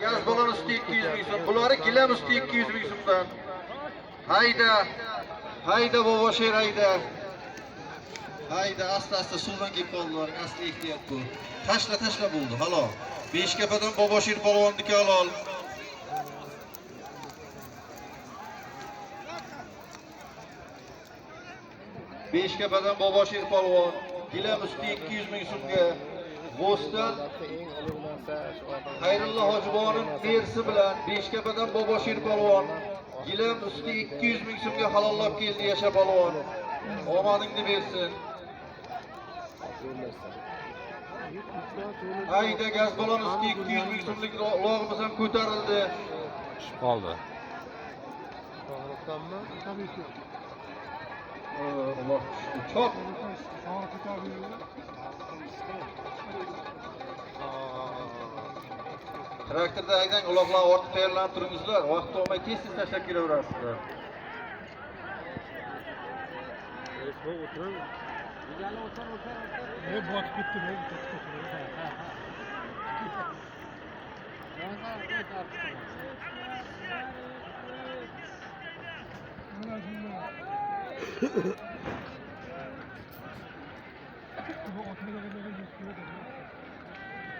Gaz balon usti 200 ming so'm. Bulari gilam usti 200 ming so'mdan. Hayda. Hayda Bobosher hayda. Hayda asta-asta suvdan kelib qoldilar. Asta ehtiyot bo'l. Tashla tashla bo'ldi, halol. Beshkapadan Bobosher polvonniki halol. Beshkapadan Bobosher polvon gilam usti 200 ming so'mga. G'o'sdan Xayrullo Hojiboning terisi bilan Beshkapadan Bobosher polvon gilam usti 200 ming so'mga halollab keldi. Yasha polvon. Omadingni bersin. Hayda gaz balon usti 200 ming so'mlik ulog'imiz ham ko'tarildi. Tushib qoldi. To'g'riqdanmi? Uloq tushdi. Chop. Traktorda haydang, uloqlar ortib tayyorlanib turingizlar. Vaqt olmay tez-tez tashlab kelaverasizlar. Ne botib ketdi, ne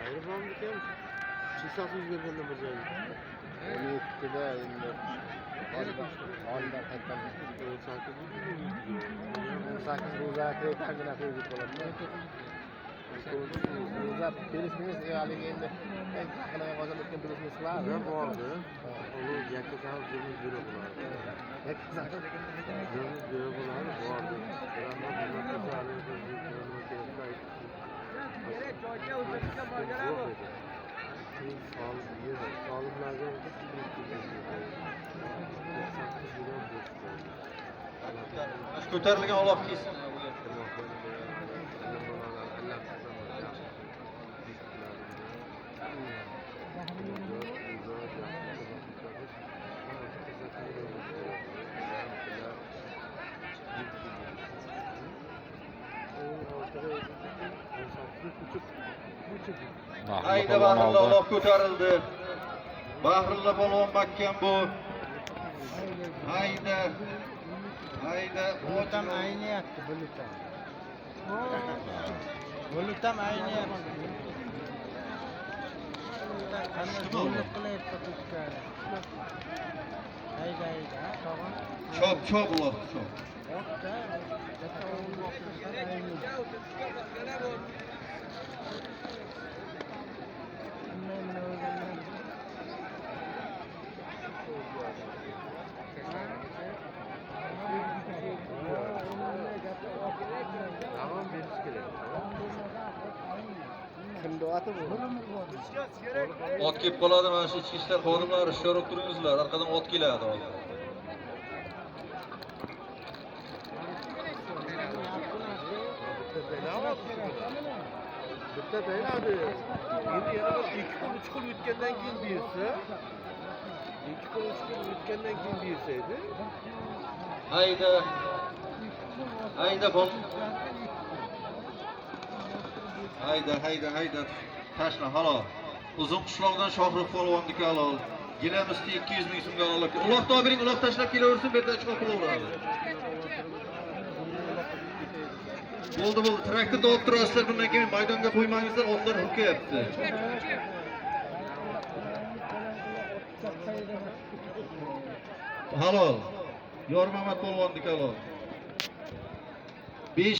Ayrılmamdık ya. Çiğsası o'zgargandan bir joyga. 17'da endi olimdan qaytgan. 18 18 ro'za kirgina qo'yib qoladimi? Ro'za berishmiz haligi endi yaqinga qolsa o'tgan berishmiz qilardi. Bizlar bordi. Uni yakka sahib zurmiz bera bo'lardi. Zurmiz bera bo'lardi, bordi. Ko'tarilgan uloq kelsin. Hayda Bahrulla polvon Bahrulla oldi. uloq ko'tarildi. Bahrulla polvon mahkam bu. Hayda. Hayda. Bulut aynayapti, bulut ham. Bulut ham aynayapti. Qanday bulut qilyapti ko'kkani. Hayda hayda, tog'a. Chop chop uloq chop. Yo'q-da, katta o'g'il Davom berish kerak. Kimni oti bu? Ot kelib qoladi, mana shu ichki ishlar xodimlari hushyor bo'lib turingizlar, arqadan ot keladi hozir. Bitta beradi. Endi yana bir 2 kun 3 kun o'tgandan keyin bersa, 2 kun 3 kun o'tgandan keyin bersa edi. Hayda. Hayda bol. Hayda hayda hayda. Tashla halol. Uzun qishloqdan Shohrux polvonniki halol. Gilam usti 200 ming so'mga halol. Uloqni olib bering, uloq tashlab kelaversin, bu yerdan chiqib qolaveradi. Bo'ldi bo'ldi, traktorda olib turasizlar, bundan keyin maydonga qo'ymangizlar, otlar hurkayapti. Halol. Yormamat polvonniki halol. 5